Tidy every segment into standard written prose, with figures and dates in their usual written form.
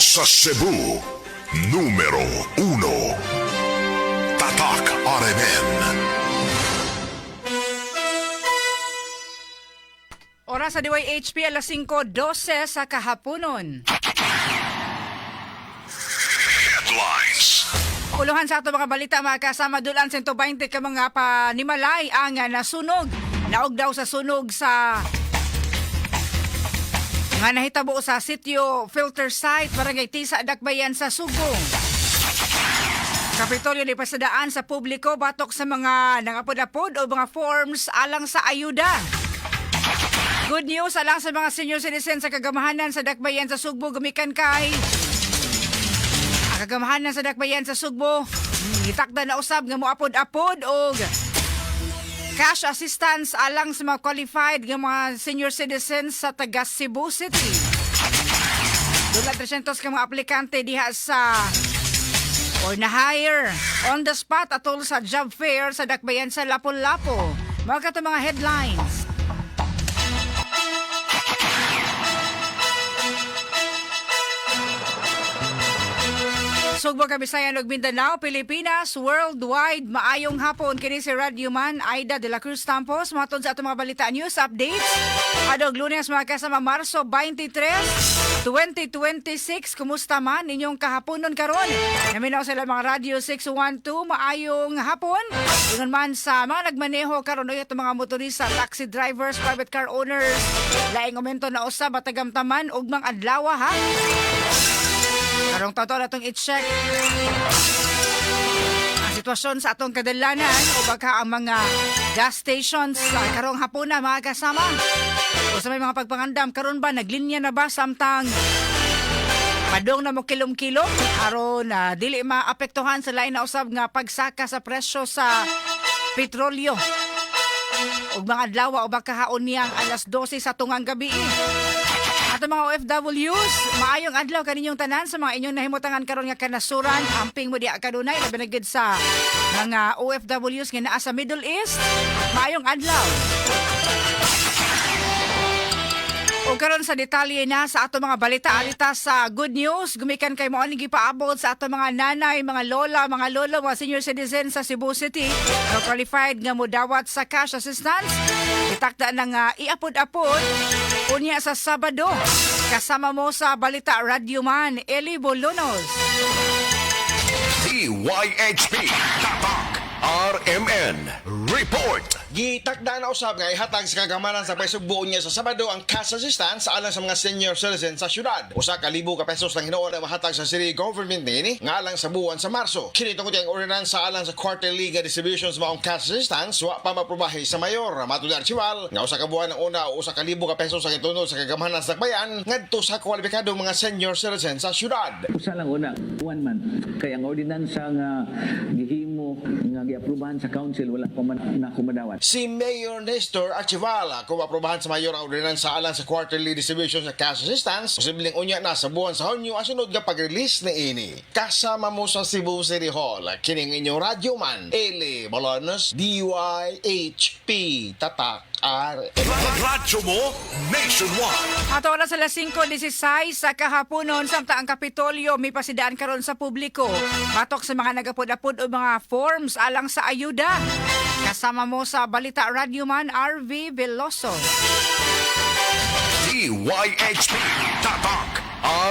Sa Cebu, numero 1. Tatak RMN. Oras sa DYHP, alas 5:12 sa kahaponon. Headlines. Uluhan sa ato mga balita, mga kasama, dulan 120 ka mga panimalay ang nasunog. Naog daw sa sunog sa nga nahitabo sa sitio Filter Site, Barangay Tisa, Dakbayan sa Sugbo. Kapitolyo ni pasadaan sa publiko batok sa mga nangapod-apod o mga forms alang sa ayuda. Good news alang sa mga senior citizen sa kagamahanan sa Dakbayan sa Sugbo, gumikan kay ang kagamahanan sa Dakbayan sa Sugbo gitakda na usab nga moapod-apod og cash assistance alang sa mga qualified nga mga senior citizens sa taga Cebu City. Dula 300 ka mga aplikante diha sa or na-hire on the spot atol sa job fair sa Dakbayan sa Lapu-Lapu. Mga kato mga headlines. Sugbo, Kabisayan ug Mindanao, Pilipinas, worldwide, maayong hapon kini si Radio Man Aida de la Cruz Tampos matod sa atong mga balita, news updates. Adog Lunes, mga kasama, Marso 23, 2026. Kumusta man inyong kahaponon karon? Naminaw sila mga Radio 612, maayong hapon. Ingon man sa mga nagmaneho karon uy, atong mga motorista, taxi drivers, private car owners, laing momento na usab matagamtaman ug mang adlaw ha. Karong totoo na itong i-check ang sitwasyon sa atong kadalanan o baka ang mga gas stations sa karong hapuna, mga kasama. O sa may mga pagpangandam, karon ba naglinya na ba samtang padong na mo kilom-kilom aron na dili maapektuhan sa lain na usab nga pagsaka sa presyo sa petrolyo ug mga adlaw o baka haon niyang alas 12 sa tungang gabi. Ato mga OFWs, maayong adlaw kaninyong tanan sa mga inyong nahimutangan karon nga kanasuran. Amping mo diha kanunay, labi na gid sa mga OFWs nga naa sa Middle East. Maayong adlaw. O karon sa detalye na sa ato mga balita, alita sa good news gumikan kay mao ni gipaabot sa ato mga nanay, mga lola, mga lolo, mga senior citizens sa Cebu City nga qualified nga modawat sa cash assistance. Itakda na nga iapod-apod unya sa Sabado. Kasama mo sa balita, Radyo Man Eli Bolonos. DYHP Tatak RMN Report. Gitakda na usab nga ihatag sa kagamanan sa Paysugbo niya sa Sabado ang cash assistance alang sa mga senior citizens sa syudad. 1,000 ka pesos lang hinuon ang mahatag sa city government niini nga alang sa buwan sa Marso. Kini tungod ang ordinance sa alang sa quarterly nga distribution sa maong cash assistance wa pa maprobahe sa mayor. Matud ni Archival nga 1 ka buwan ang una o 1,000 ka pesos ang itunod sa kagamanan sa bayan ngadto sa kwalipikado mga senior citizens sa syudad. Usa lang una, one month. Kaya ang ordinansa nga gihimo nga giaprobahan sa council, wala pa man na kumadawat. Si Mayor Nestor Archivala, kung aprobahan sa mayor ang ordinansa alang sa quarterly distribution sa cash assistance, posibleng unya na sa buwan sa Hunyo ang sunod nga pag-release ni ini. Kasama mo sa Cebu City Hall, kining inyong radyo man, Eli Bolonos, DYHP, Tatak R. Radyo mo nationwide. Ato oras alas 5:16 sa kahaponon, samtang ang Kapitolyo may pasidaan karon sa publiko batok sa mga nagapod-apod o mga forms alang sa ayuda. Kasama mo sa balita, Radyoman RV Veloso. DYHP Tatak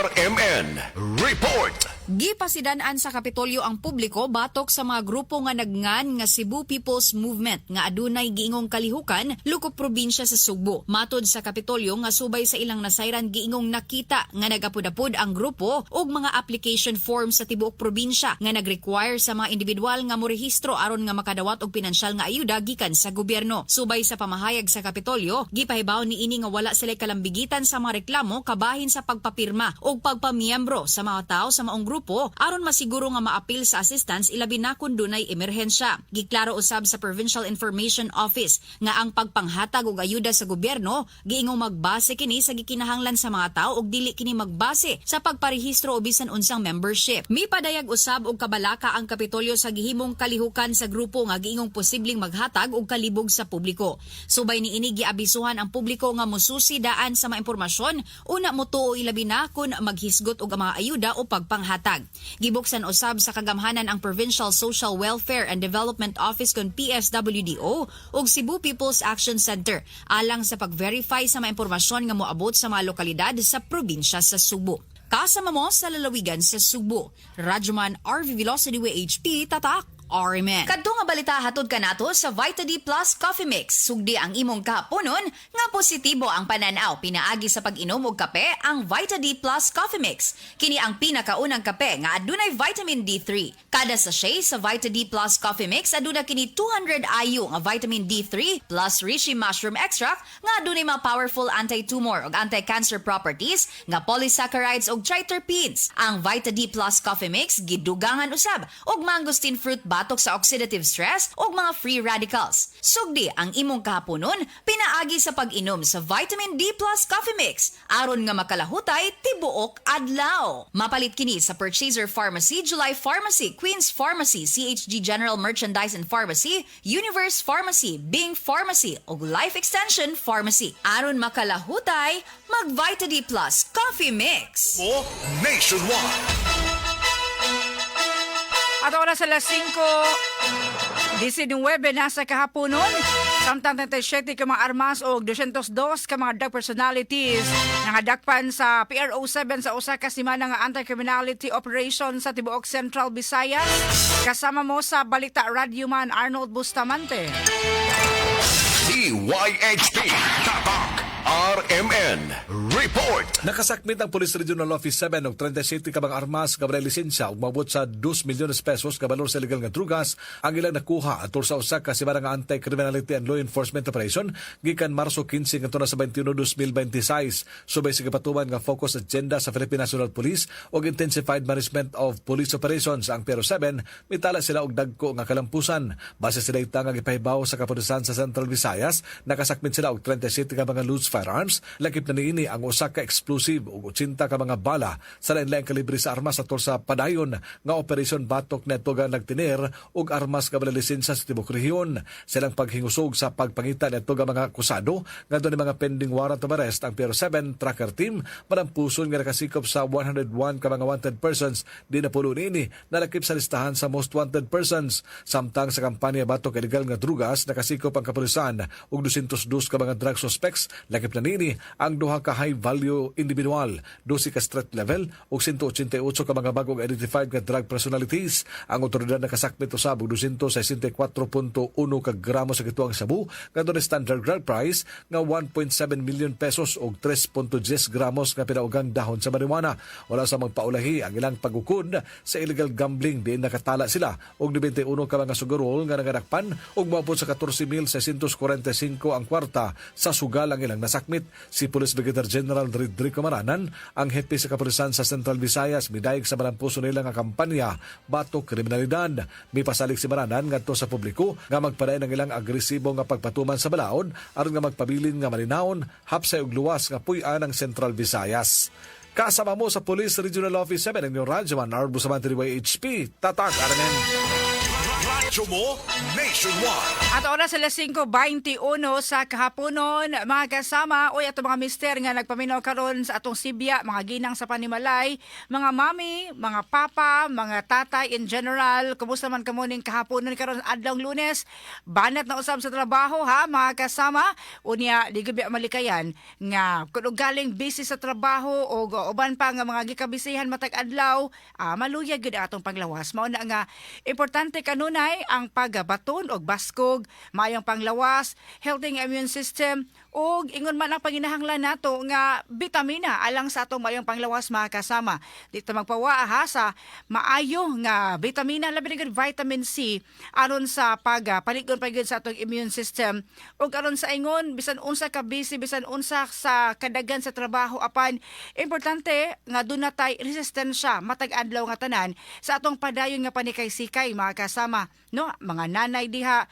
RMN Report. Gipasidan-an sa Kapitolyo ang publiko batok sa mga grupo nga nagngan nga Cebu People's Movement nga adunay giingong kalihukan lukop probinsya sa Sugbo. Matod sa Kapitolyo nga subay sa ilang nasayran, giingong nakita nga nagapud-apod ang grupo og mga application form sa tibuok probinsya nga nag-require sa mga individual nga morehistro aron nga makadawat og pinansyal nga ayuda gikan sa gobyerno. Subay sa pamahayag sa Kapitolyo, gipahibaw niini nga wala sila kalambigitan sa mga reklamo kabahin sa pagpapirma o pagpamiyembro sa mga tao sa maong grupo. grupo aron masiguro nga maapil sa assistance, ilabi na kun dunay emerhensya. Giklaro usab sa Provincial Information Office nga ang pagpanghatag og ayuda sa gobyerno, giingong magbase kini sa gikinahanglan sa mga tawo ug dili kini magbase sa pagparehistro o bisan unsang membership. Mipadayag usab og kabalaka ang Kapitolyo sa gihimong kalihukan sa grupo nga giingong posibleng maghatag og kalibog sa publiko. Subay niini, giabisuhan ang publiko nga mususi daan sa mga impormasyon una motuo, ilabi na kun maghisgot og mga ayuda o pagpanghatag. Gibuksan usab sa kagamhanan ang Provincial Social Welfare and Development Office kon PSWDO ug Cebu People's Action Center alang sa pag-verify sa mga impormasyon nga moabot sa mga lokalidad sa probinsya sa Sugbo. Kasama mo sa lalawigan sa Sugbo. Radyoman RV Velocity HP, Tatak RMN. Kadto nga balita hatod kanato sa Vita D Plus Coffee Mix. Sugdi ang imong kahaponon nga positibo ang pananaw pinaagi sa pag-inom og kape, ang Vita D Plus Coffee Mix. Kini ang pinakaunang kape nga adunay vitamin D3. Kada sachet sa Vita D Plus Coffee Mix, aduna kini 200 IU nga vitamin D3 plus reishi mushroom extract nga adunay mga powerful anti-tumor ug anti-cancer properties nga polysaccharides ug triterpenes. Ang Vita D Plus Coffee Mix gidugangan usab og mangosteen fruit batok sa oxidative stress ug mga free radicals. Sugdi ang imong kahaponon pinaagi sa pag-inom sa Vitamin D Plus Coffee Mix aron nga makalahutay tibuok adlaw. Mapalit kini sa Purchaser Pharmacy, July Pharmacy, Queen's Pharmacy, CHG General Merchandise and Pharmacy, Universe Pharmacy, Bing Pharmacy ug Life Extension Pharmacy. Aron makalahutay, mag Vita D Plus Coffee Mix. Mo Nationwide. At oras alas 5:19 na sa kahaponon. Samtang 37 ka mga armas o 202 ka mga drug personalities nangadakpan sa PRO 7 sa usa ka semana nga anti-criminality operation sa tibuok Central Visayas. Kasama mo sa Balita, Radyoman Arnold Bustamante. DYHP Tatak RMN Report. Nakasakmit ang Police Regional Office 7 og 37 ka mga armas nga walay lisensya ug moabot sa 2 milyones pesos kabalor sa illegal nga drugas ang ilang nakuha atol sa usa ka semana nga anti-criminality and law enforcement operation gikan Marso 15 ngadto na sa 21, 2026. Subay sa gipatuman nga focus agenda sa Philippine National Police ug intensified management of police operations, ang PRO 7 mitala sila og dagko nga kalampusan. Base sa data nga gipahibaw sa kapulisan sa Central Visayas, nakasakmit sila og 37 ka mga loose firearms, lakip na niini ang usa ka explosive ug 80 ka mga bala sa lain-laing kalibre sa armas atol sa padayon nga operation batok neto nga nagtiner og armas nga walay lisensya sa tibuok rehiyon. Silang paghingusog sa pagpangita neto nga mga akusado nga dunay mga pending warrant of arrest, ang PRO 7 Tracker Team manampuson nga nakasikop sa 101 ka mga wanted persons, di na pulo niini nalakip sa listahan sa most wanted persons. Samtang sa kampanya batok illegal nga drugas, nakasikop ang kapulisan og 202 ka mga drug suspects, lakip na niini ang duha ka high value individual, 12 ka street level ug 188 ka mga bagong identified nga drug personalities. Ang otoridad nakasakmit usab og 264.1 ka gramo sa gituang sabu nga dunay standard drug price nga 1.7 million pesos ug 3.10 gramos nga pinaugang dahon sa marijuana. Wala sa magpaulahi ang ilang pagukod sa illegal gambling, diin nakatala sila og 91 ka mga sugarol nga nangadakpan ug moabot sa 14,645 ang kwarta sa sugal ang ilang nasakmit. Si Police Brigadier General Rodrigo Maranan, ang hepe sa kapulisan sa Central Visayas, midayeg sa malampuso nila nga kampanya batok kriminalidad. Mipasalig si Maranan ngadto sa publiko nga magpadayon ang ilang agresibo nga pagpatuman sa balaod aron nga magpabilin nga malinawon, hapsay ug luwas nga puy-an ang Central Visayas. Kasama mo sa Police Regional Office 7, ang inyong Radyoman, Arbo Samantri, YHP, Tatak, RMN. Radyo mo Nationwide. At oras alas 5:21 sa kahaponon, mga kasama, oy, ato mga mister nga nagpaminaw karon sa atong sibya, mga ginang sa panimalay, mga mami, mga papa, mga tatay in general, kumusta man kamo ning kahaponon karon, adlong Lunes? Banat na usab sa trabaho ha, mga kasama. Unya, di gyud malikayan nga kun galing busy sa trabaho o uban pa nga mga gikabisihan matag adlaw, maluya gyud atong panglawas. Mao na nga importante kanunay Kanunay ang pagbaton og baskog, maayong panglawas, healthy nga immune system ug ingon man ang panginahanglan nato nga bitamina alang sa atong maayong panglawas, mga kasama. Dito magpawa ha sa maayo nga bitamina, labi na gud vitamin C, aron sa pagpalig-on pa gyud sa atong immune system ug aron sa ingon bisan unsa ka busy, bisan unsa sa kadagan sa trabaho, apan importante nga duna tay resistensya matag adlaw nga tanan sa atong padayon nga panikay-sikay, mga kasama, no? Mga nanay diha,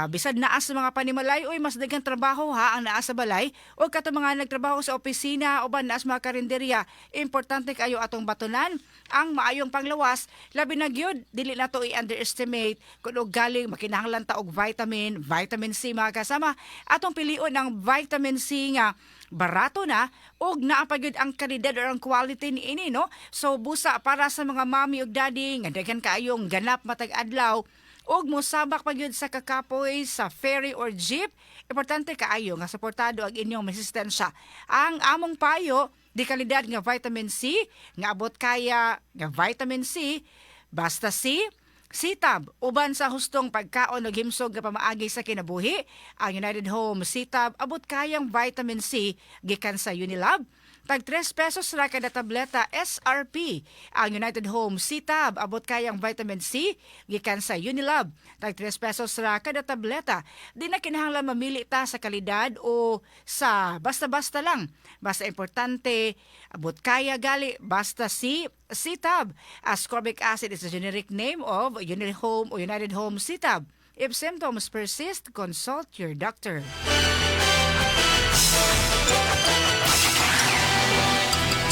bisan naa sa mga panimalay, oy, mas daghang trabaho ha ang naa sa balay, o kato mga nagtrabaho sa opisina o ba naa sa mga karinderya, importante kayo atong batunan ang maayong panglawas. Labi na gyud dili nato i-underestimate kung og galing makinahanglan ta og vitamin, vitamin C, mga kasama. Atong pilion ang vitamin C nga barato na ug naa pa gyud ang kalidad or ang quality niini, no? So busa para sa mga mami ug daddy nga daghan kaayong ganap matag adlaw ug mosabak pa gyud sa kakapoy sa ferry or jeep, importante kaayo nga suportado ang inyong resistensya. Ang among payo, di kalidad nga vitamin C nga abot kaya nga vitamin C, basta C C-Tab, uban sa hustong pagkaon ug himsog nga pamaagi sa kinabuhi. Ang United Home C-Tab, abot kayang vitamin C gikan sa Unilab. Tag 3 pesos ra kada tableta SRP. Ang United Home C-Tab, abot kayang vitamin C gikan sa Unilab. Tag 3 pesos ra kada tableta. Di na kinahanglan mamili ta sa kalidad o sa basta-basta lang. Basta importante, abot kaya gali, basta C C-Tab. Ascorbic acid is the generic name of Unihome o United Home C-Tab. If symptoms persist, consult your doctor.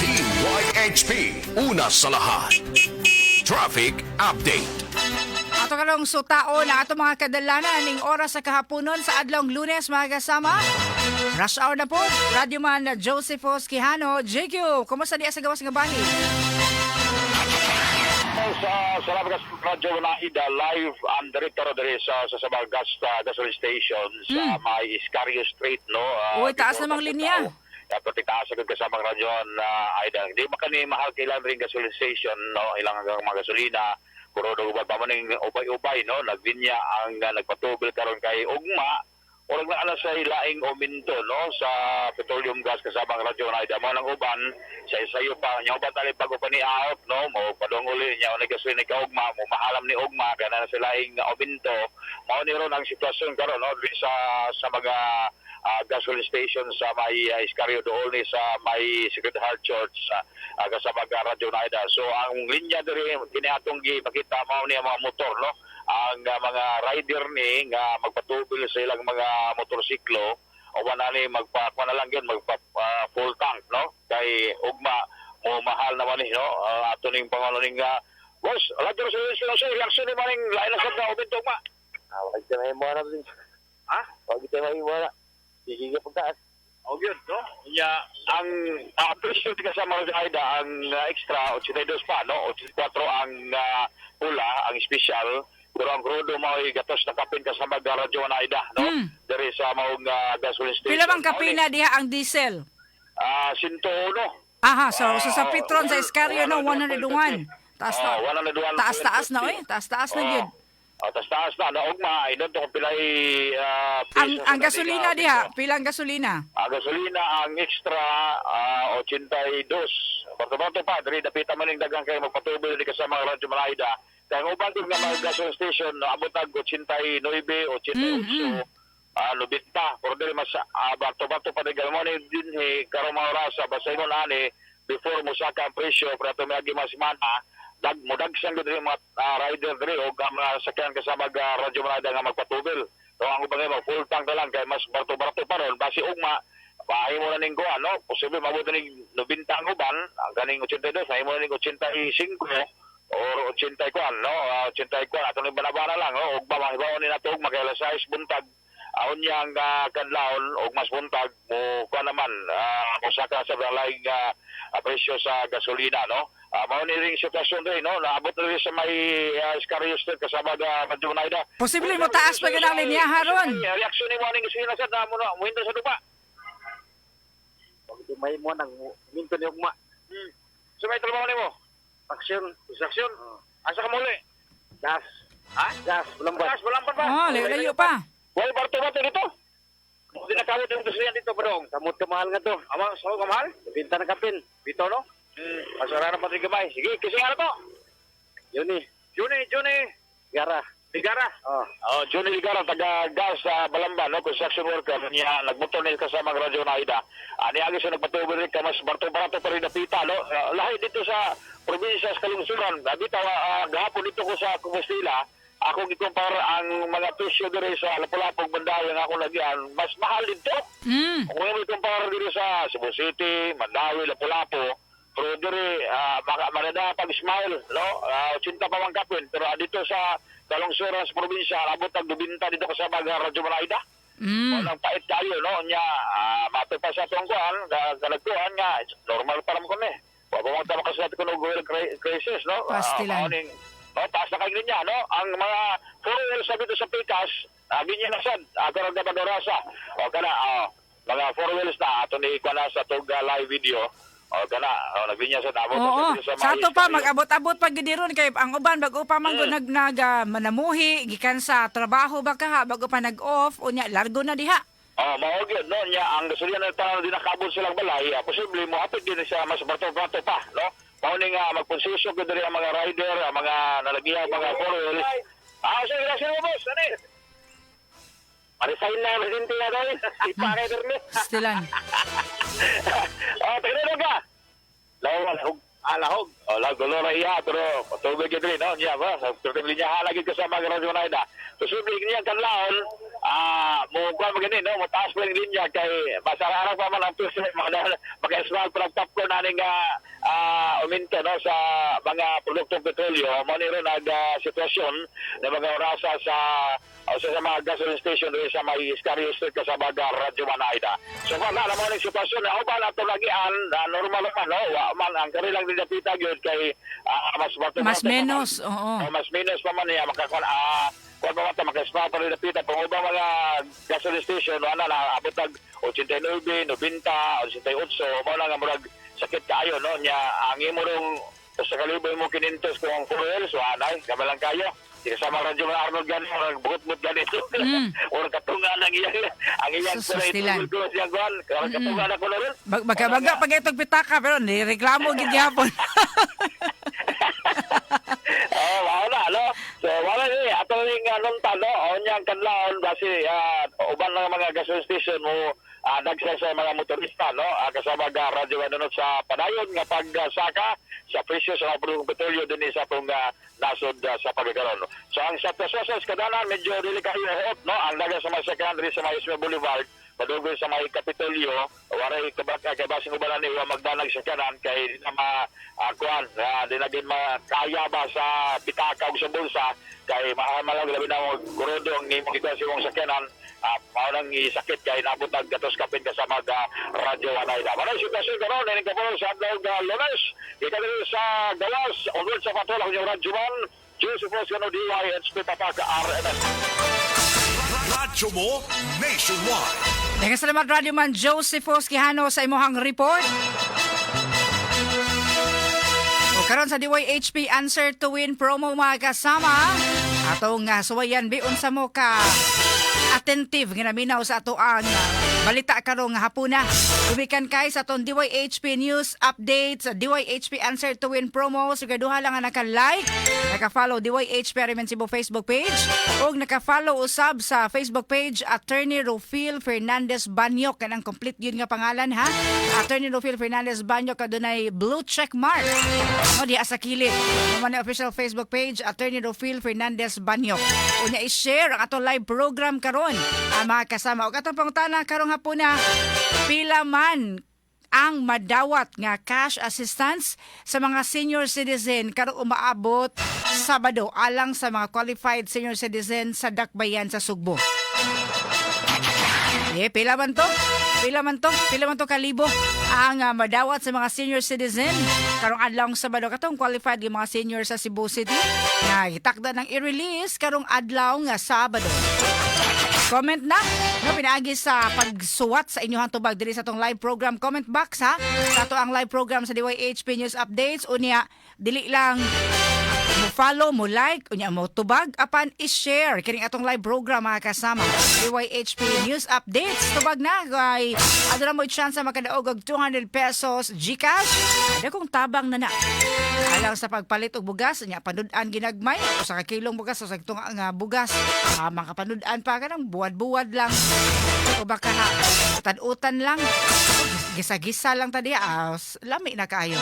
DYHP, una sa lahat. Traffic Update. Ato karong sutaon ang ato mga kadalanan ning oras sa kahaponon sa adlong Lunes, mga kasama. Rush hour na po. Radyoman na Josephus Quijano. JQ, kumusta diya sa gawas nga bahin? Sa Salamat Radyo Naida, live ang director diri sa Sabang Gas Gasoline Station sa may Iscario Street, no? Uy, taas Before namang linya. Dapat itaas agad kasamang radyo na Aida. Hindi ba kani mahal kailan rin gasoline station, no? Ilang hanggang mga gasolina. Puro uban pa man ning ubay-ubay, no? Naglinya ang nagpatubil karon kay ugma Urag na ala sa ilaing uminto, no, sa petroleum gas, kasama ang radyo na mo ng uban sa isayo pa nya uban tali bago pa ni out, no, mo padung uli nya ni gasolina ni kaugma mo mahalam ni ugma kana na sa laing uminto. Mao ni ron ang sitwasyon karon, no, diri sa mga gasoline station sa may Iscario dool ni sa may Sacred Heart Church kasama ang radyo na. So ang linya diri kini atong gipakita, mao ni ang mga motor, no, ang mga rider ni nga magpatubil sa ilang mga motorsiklo o wala ni magpa kuha na lang yun, magpa full tank, no, kay ugma mo mahal naman ni, no? Ato ning pangulo ning boss radyo sa sa reaksyon ni maning lain na sa aumento ugma. Ah, wag tayo mahimo na din. Ha? Wag tayo mahimo na. Sige ka pagtaas. O yun, no? Ya, ang presyo di kasama sa Aida, ang extra, 82 pa, no? 84 ang pula, ang special. Pero ang crudo mao'y gatos na kapin kasama ga radyo na Aida, no? Diri sa maong gasoline station. Pila bang kapina diha ang diesel? Ah, 101. Aha, so sa Petron sa Iscario, no, 101. Taas na. Oh, 101. Taas-taas na oy, taas-taas na gyud. Oh, taas-taas na. Naugma, ay doon to kung pilay Ang peso ang sa gasolina dating, diha, pilang gasolina? Ang gasolina, ang extra, 82. Barto-barto pa, diri dapita man yung dagang kayo magpatuloy di kasama ang Radyo Malayda. Kaya ang uban din nga mga gasoline station, no, abot nag 89, 88, 90. Pero diri mas barto-barto pa din mo ni din eh, karong mga orasa, basta ingon ani, before mo saka ang presyo, pero ito may agi mas mana, dag mo dagsan gud diri mga rider diri og ang mga sakyan kasama ga Radyo Malayda nga magpatubil. So ang uban mag full tank na lang kay mas barto-barto pa ron basi ugma pahimo na ning kuan, no, posible mabot na ning 90 ang uban, ang kaning 82 nahimo na ning 85 or 80 kuan, no? 80 kuan ato ning banabana lang, no, ug mahibaw ni nato ugma kay alas 6 buntag aon niya ang kadlawon og mas buntag mo kuan naman mosaka sa laing presyo sa gasolina, no? Mao ni ring sitwasyon rin, no, naabot na rin sa may Iscario Street kasama ga Radyo Naida. Posible mo taas pa gyud ang linya haron. Reaksyon ni mo aning gasolina sa na mo na muhinto sa dupa. Wag tayo mahimo na. Minto ni ugma. So may trabaho nimo? Aksyon. Construction. Asa ka muli? Gas. Ha? Gas, Balamban. Gas, Balamban ba? Oh, layo-layo pa. Wala barto-barto dito. Hindi nakawit yung gasolina dito, Badong. Samot ka mahal nga to. Ama, sa ka mahal? Binta na kapin. Bitaw, no? Masara na pati gamay. Sige, kasi ano to? Yun eh. Juni, Juni. Gara. Ligara. Oh. Oh, Johnny Ligara, taga gas sa Balamban, no? Construction worker niya, nagmotor niya kasama ang Radyo Naida. Ani agi siya nagpatuloy rin ka mas barto-barato pa rin napita, no? Lahi dito sa probinsya sa Kalungsuran. Bitaw, gahapon dito ko sa Kumustila, ako gikumpara ang mga presyo diri sa Lapu-Lapu, Mandawi ang ako nagyan, mas mahal dito. Kung ano ikumpara diri sa Cebu City, Mandawi, Lapu-Lapu, pero diri maka manada pag smile, no? 80 pa man kapin, pero dito sa Kalungsuran sa probinsya, abot ang 90 dito kasama ang Radyo Malaida. Walang pait kayo, no? Nya, mato pa sa atong kuan, kalagkuan nga, it's normal pa naman kami. Wa pa man tama kasi natin kung oil crisis, no? Pastilan. Mao ning, no, taas na kayo niya, no? Ang mga four wheels sa dito sa Pikas, ganyan na sad, karon na magorasa. O kana, mga four wheels na ato ni kuan na sa tug live video. O kana, o naglinya sa abot Oo. na sa Sa ato pa mais. mag-abot-abot pa gid ron kay ang uban bago pa man gud nag nag manamuhi gikan sa trabaho ba kaha bago pa nag-off unya largo na diha. Oh, mao gyud no nya ang gasolina na tanan din nakabot silang balay, posible mo hapit din siya mas barto-barto pa, no? Mao ni nga magkonsesyo gyud diri ang mga rider, ang mga nalagiya mga four wheels. Sige, sige, boss, ani. Marisign na presidente na dai. Ipakay permi. Stilan. Taga ka. Lahog, lahog. Lahog. Oh, lahog, dolor na iya, pero tubig yun rin, no? Niya ba? Sa tuting linya halagin ka sa mga radyo na ida. Posible niya kanlaon, mo kuha maganin, no? Mataas pa yung linya kay masarara pa man ang piso, mga maka-small pa top ko na ning uminto, no? Sa mga produktong petrolyo, mo ni rin ang sitwasyon na mga orasa sa o sa mga gasoline station rin sa may Iscario Street kasama ga Radyo Manaida. So wala na mo ning sitwasyon na uban ato lagian na normal man no wa man ang kanilang dinapita gyud kay mas bato Mas menos, oo. Oh, mas menos pa man niya makakuan kuan pa man ta makasma pa rin napita pang ubang mga gasoline station wala na abot tag 89, 90, 88 mao lang ang murag sakit kaayo no nya ang imo rong sa kalibo mo kinintos kung four wheels wala gamay lang kayo. Di kasama radyo mga Arnold gani, murag buot-buot gani. Or katungan ang iyang Sus, sustilan. siyang kuan. Katungan ako na rin. Magkabaga pag itong pitaka pero nireklamo gid gyapon. Oh, wala no. So wala ni ato ning nunta no. O niyang kanlaon basi uban lang ang mga gasoline station mo dagsa sa mga motorista no. Kasama ga radyo manunod sa padayon nga pagsaka sa presyo sa mga produktong petrolyo dinhi sa atong nasod sa pagkakaroon. So ang sa Pesos kadanan medyo dili kayo hot no. Ang daga sa mga sakyan diri sa may Ismael Boulevard padugol sa may Kapitolyo, waray kabaka kay basing ubanan ni wa magdanag sa kanan kay di na ma kuan di na gid makaya ba sa pitaka ug sa bulsa kay mahal labi na mo kurodo ang imong gikuan sa imong sakyanan mao nang isakit kay nabot nag gatos kapin kasama ga Radyo Anayda. Manay sitwasyon karon ining kapulong sa adlaw ga Lunes gikan diri sa gawas onward sa patola kunyang Radyo Man Joseph Roscano DYHP Tapak RMS. Radyo mo nationwide. Daghang salamat Radio Man Joseph Quijano sa imong report. O karon sa DYHP Answer to Win promo mga kasama. Atong suwayan bi unsa mo ka attentive nga naminaw sa ato ang balita karong hapuna. Gumikan kay sa atong DYHP News Updates, DYHP Answer to Win promo. Siguraduha lang nga naka-like, naka-follow DYHP RMN Cebu Facebook page ug naka-follow usab sa Facebook page Attorney Rufil Fernandez Banyok. Kanang complete yun nga pangalan ha. Attorney Rufil Fernandez Banyok adunay blue check mark. No diha sa kilid. Mao ni official Facebook page Attorney Rufil Fernandez Banyok. Unya i-share ang atong live program karon ang mga kasama. Ug atong pangutana karong hapuna, pila man ang madawat nga cash assistance sa mga senior citizen karong umaabot Sabado alang sa mga qualified senior citizen sa Dakbayan sa Sugbo? Eh, pila man to? Pila man to? Pila man to kalibo ang madawat sa mga senior citizen karong adlaw Sabado katong qualified yung mga senior sa Cebu City nga gitakda ng i-release karong adlaw nga Sabado. Comment na no pinaagi sa pagsuwat sa inyong tubag diri sa atong live program comment box ha sa ato ang live program sa DYHP News Updates. Unya dili lang mo Mo follow, mo like, unya mo tubag apan i-share kining atong live program, mga kasama. DYHP News Updates. Tubag na kay aduna mo chance makadaog og 200 pesos GCash. Ada kung tabang na na. Alang sa pagpalit og bugas, nya panud-an ginagmay, usa ka kilong bugas, usa ka tunga nga bugas. Makapanud-an pa ka ng buwad-buwad lang. O baka utan-utan lang. Gisa-gisa lang tadi, lami na kaayo.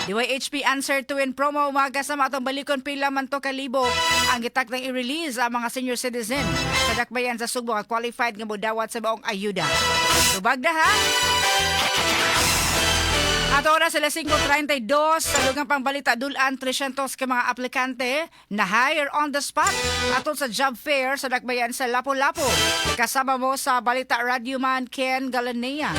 DYHP Answer to Win promo, mga kasama, atong balikon pila man to kalibo ang gitakdang i-release ang mga senior citizen sa Dakbayan sa Sugbo nga qualified nga modawat sa maong ayuda. Tubag na ha! At oras sila 5:32 sa dugang pangbalita, dulan 300 ka mga aplikante na hire on the spot atol sa job fair sa Dakbayan sa Lapu-Lapu. Kasama mo sa balita, Radyoman Ken Galanea.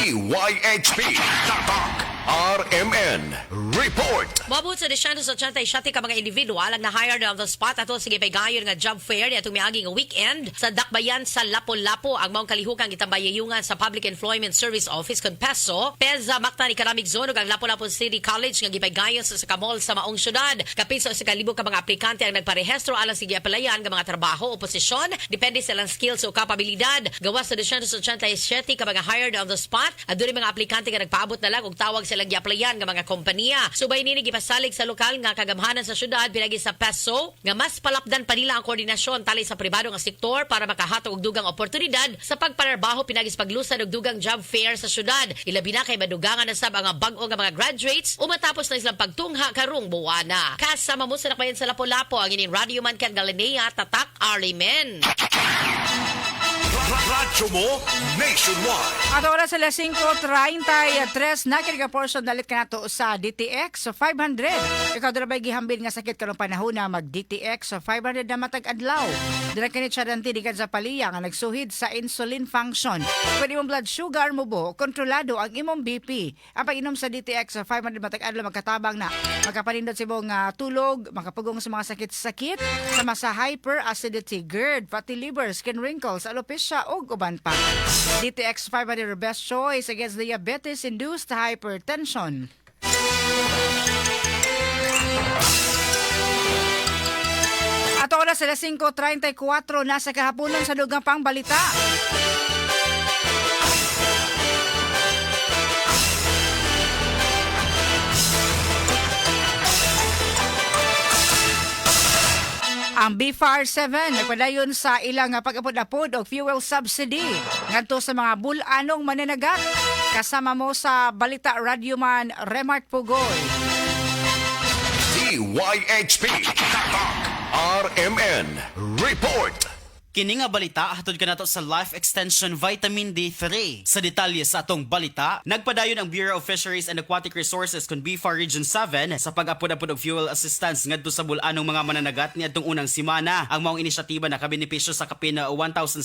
DYHP Tatak RMN Report. Moabot sa 287 ka mga individual ang na-hire on the spot atol sa gipaygayon nga job fair niadtong miagi nga weekend sa Dakbayan sa Lapu-Lapu. Ang maong kalihukang gitambayayungan sa Public Employment Service Office kon PESO, PEZA Mactan Economic Zone ug ang Lapu-Lapu City College nga gipaygayon sa sa mall sa maong syudad. Kapin sa 1,000 ka mga aplikante ang nagparehistro alang sa giapelayan nga mga trabaho o posisyon depende sa ilang skills o kapabilidad. Gawas sa 287 ka mga hired on the spot, adunay mga aplikante nga nagpaabot na lang og tawag sa ilang giaplayan nga mga kompanya. Subay nini, gipasalig sa lokal nga kagamhanan sa syudad pinagi sa PESO nga mas palapdan pa nila ang koordinasyon tali sa pribado nga sektor para makahatag og dugang oportunidad sa pagpanarbaho pinagi sa paglusad og dugang job fair sa syudad. Ilabi na kay madugangan na sab ang bag-o nga mga graduates o matapos na silang pagtungha karong buwana. Kasama mo sa Dakbayan sa Lapu-Lapu, ang inyong Radio Man Ken Galinea, Tatak Arlimen. Radyo mo nationwide. At oras sila 5:33 na kini portion dalit ka nato sa DTX 500. Ikaw dira bay gihambin nga sakit karong panahon na mag DTX 500 na matag adlaw? Dira kini siya danti gikan sa Paliya nga nagsuhid sa insulin function. Pwede imong blood sugar mo bo, kontrolado ang imong BP. Ang pag-inom sa DTX 500 matag adlaw magkatabang na makapanindot sa imong tulog, makapugong sa mga sakit-sakit, sama sa hyperacidity, GERD, fatty liver, skin wrinkles, alopecia ug uban pa. DTX 500, your best choice against diabetes-induced hypertension. At oras sila 5:34 nasa kahaponan sa dugang pang balita. Ang BFAR 7 nagpadayon sa ilang pag-apod-apod og fuel subsidy ngadto sa mga bul-anong mananagat. Kasama mo sa balita, Radyoman Remart Pugoy. DYHP Tatak RMN Report. Kini nga balita hatod kanato sa Life Extension Vitamin D3. Sa detalye sa atong balita, nagpadayon ang Bureau of Fisheries and Aquatic Resources kun BFAR Region 7 sa pag-apod-apod og fuel assistance ngadto sa bul-anong mga mananagat niadtong unang semana. Ang maong inisyatiba nakabenepisyo sa kapin 1,700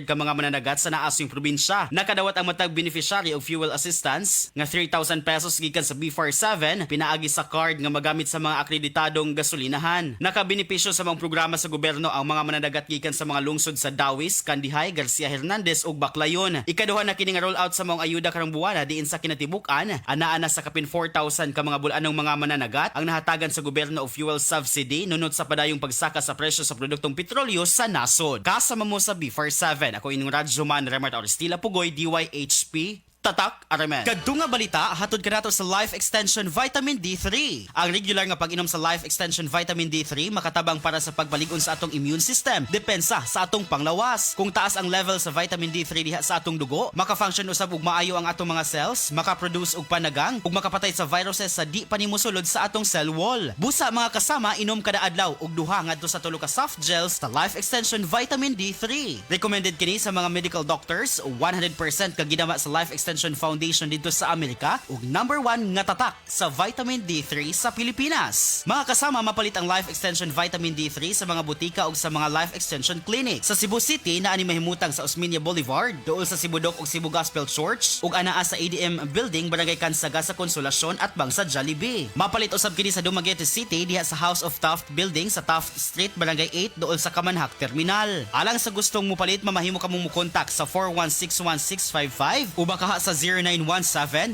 ka mga mananagat sa naasing probinsya. Nakadawat ang matag beneficiary og fuel assistance nga 3,000 pesos gikan sa BFAR 7 pinaagi sa card nga magamit sa mga akreditadong gasolinahan. Nakabenepisyo sa mga programa sa gobyerno ang mga mananagat gikan sa mga lungsod sa Dauis, Candijay, Garcia Hernandez ug Baclayon. Ikaduha na kini nga roll out sa maong ayuda karong buwana diin sa kinatibuk-an anaa na sa kapin 4,000 ka mga bul-anong mga mananagat ang nahatagan sa gobyerno og fuel subsidy nunot sa padayong pagsaka sa presyo sa produktong petrolyo sa nasod. Kasama mo sa BFAR 7, ako inyong Radyoman Remart Oristila Pugoy, DYHP Tatak RMN. Kadto nga balita hatod kanato sa Life Extension Vitamin D3. Ang regular nga pag-inom sa Life Extension Vitamin D3 makatabang para sa pagbalig-on sa atong immune system, depensa sa atong panglawas. Kung taas ang level sa vitamin D3 diha sa atong dugo, maka-function usab og maayo ang atong mga cells, maka-produce og panagang ug makapatay sa viruses sa di pa nimo sulod sa atong cell wall. Busa, mga kasama, inom kada adlaw og duha ngadto sa tulo ka soft gels sa Life Extension Vitamin D3. Recommended kini sa mga medical doctors, 100% kagidama sa Life Extension Foundation dito sa Amerika ug number 1 nga tatak sa vitamin D3 sa Pilipinas. Mga kasama, mapalit ang Life Extension Vitamin D3 sa mga butika ug sa mga Life Extension Clinic. Sa Cebu City naa ni mahimutang sa Osmeña Boulevard, duol sa Cebu Doc ug Cebu Gospel Church ug anaa sa ADM Building, Barangay Cansaga sa Consolacion at bang sa Jollibee. Mapalit usab kini sa Dumaguete City diha sa House of Taft Building sa Taft Street, Barangay 8, duol sa Camanjac Terminal. Alang sa gustong mupalit, mamahimo kamong mukontak sa 4161655 o baka sa sa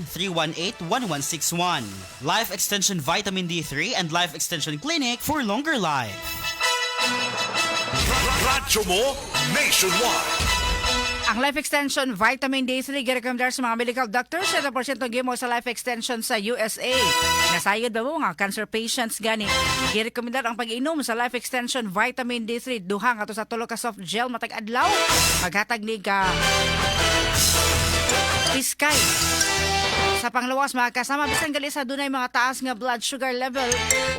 0917-318-1161. Life Extension Vitamin D3 and Life Extension Clinic for longer life. Radyo mo nationwide. Ang Life Extension Vitamin D3 girekomendar sa mga medical doctors, 7% gimo sa Life Extension sa USA. Nasayod ba mo nga cancer patients gani girekomendar ang pag-inom sa Life Extension Vitamin D3, duha ngadto sa tulo ka soft gel matag adlaw, maghatag ni ka piskay sa panglawas, mga kasama, bisan gali sa dunay mga taas nga blood sugar level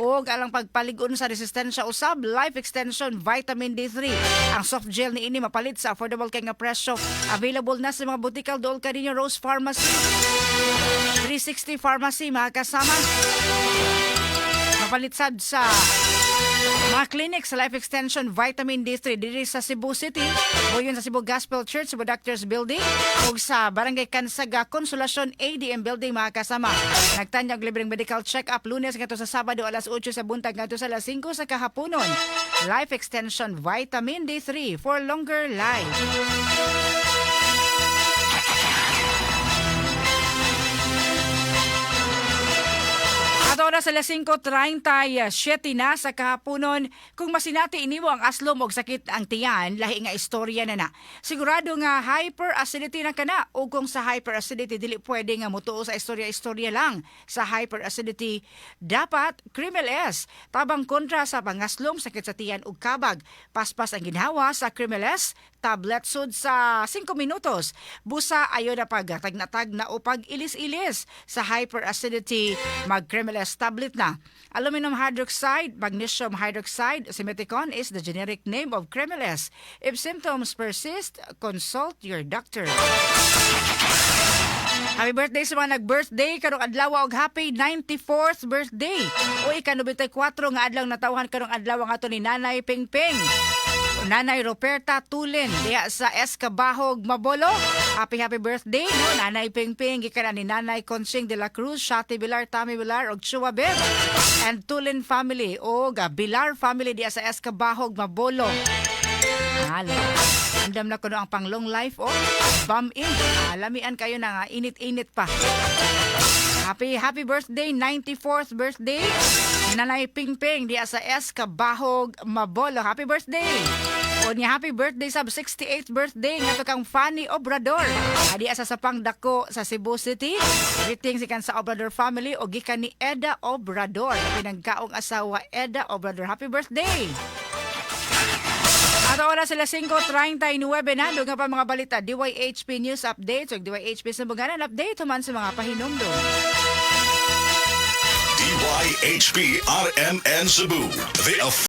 o alang pagpalig-on sa resistensya usab. Life Extension Vitamin D3, ang soft gel ni ini mapalit sa affordable kay nga presyo. Available na sa mga Botikal Dool Cariño, Rose Pharmacy, 360 Pharmacy, mga kasama. Mapalit sad sa mga clinic sa Life Extension Vitamin D3 diri sa Cebu City, o yun sa Cebu Gospel Church, Cebu Doctors Building, ug sa Barangay Kansaga, Consolacion ADM Building, mga kasama. Nagtanyag libreng medical check-up Lunes ngadto sa Sabado, alas 8 sa buntag ngadto sa alas 5 sa kahaponon. Life Extension Vitamin D3 for longer life. At oras, alas 5:37 na sa kahaponon. Kung masinati inimo ang aslom og sakit ang tiyan, lahi nga istorya na na. Sigurado nga hyperacidity na kana. O kung sa hyperacidity, dili pwede nga mutuo sa istorya-istorya lang. Sa hyperacidity, dapat Kremil S. Tabang kontra sa pangaslom, sakit sa tiyan ug kabag. Paspas ang ginhawa sa Kremil S tablet sud sa 5 minutos. Busa ayo na pag tagnatag na o pag ilis-ilis sa hyperacidity, mag Kremil S tablet na. Aluminum hydroxide, magnesium hydroxide, simethicone is the generic name of Kremil S. If symptoms persist, consult your doctor. Happy birthday sa mga nag-birthday karong adlaw og happy 94th birthday. O ika-94 nga adlaw natawhan karong adlaw ang ato ni Nanay Pingping. Nanay Roberta Tulin diha sa Escabahog, Mabolo. Happy happy birthday, no, Nanay Pingping, gikan ni Nanay Conching de la Cruz, Shati Bilar, Tami Bilar og Chua Beb and Tulin family o Bilar family diha sa Escabahog, Mabolo. Hala. Andam na kuno ang pang long life oh. Bam in. Lamian kayo na nga init-init pa. Happy happy birthday, 94th birthday. Nanay Pingping diha sa Escabahog, Mabolo. Happy birthday. O niya, happy birthday sa 68th birthday ngadto kang Fanny Obrador. Adi sa Sapang Dako sa Cebu City. Greetings ikan sa Obrador family o gikan ni Eda Obrador. Pinagkaong asawa Eda Obrador. Happy birthday. At oras, sila 5:39 na. Dugang pa mga balita, DYHP News Updates o DYHP Sumbuganan Update human sa mga pahinumdum. DYHP RMN Cebu, the